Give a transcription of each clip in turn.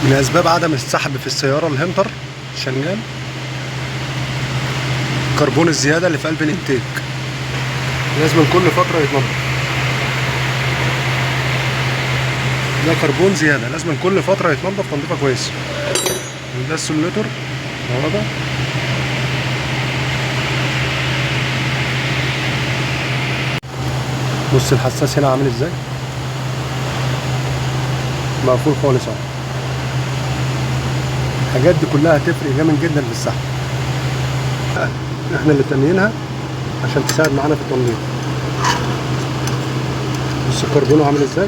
من اسباب عدم السحب في السيارة الهنتر شنجان كربون الزيادة اللي في قلب الانتيك، لازم كل فترة يتنضف. ده كربون زيادة لازم كل فترة يتنضف تنظيفه كويس. وده السوليتور ده. بص الحساس هنا عامل ازاي، مقفول خالص اهو. الحاجات دي كلها هتفرق جامد جدا في السحب. احنا اللي تانيينها عشان تساعد معانا في التنظيف. بص الكربون عامل ازاي.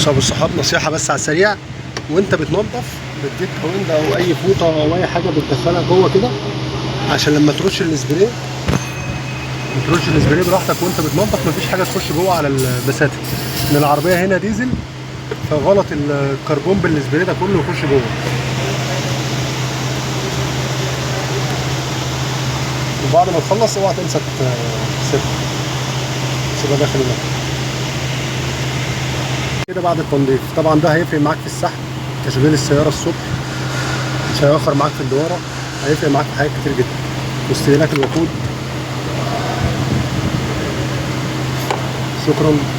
ابو الصحاب نصيحة بس على السريع، وانت بتنظف بتجيب كويندا او اي فوطه او اي حاجة بتدخلها جوه كده، عشان لما ترش السبراي بترش السبراي براحتك وانت بتنظف، مفيش حاجة تخش جوه على البساتين. ان العربية هنا ديزل فغلط الكربون بالسبراي ده كله يخش جوه. وبعد ما تخلص اوعى تنسى تسيبها داخل المكان كده بعد التنظيف. طبعا ده هيفرق معاك في السحب، تشغيل السيارة الصبح مش هيأخر معاك في الدوارة، هيفرق معاك في حاجات كتير جدا، واستهلاك الوقود. شكرا.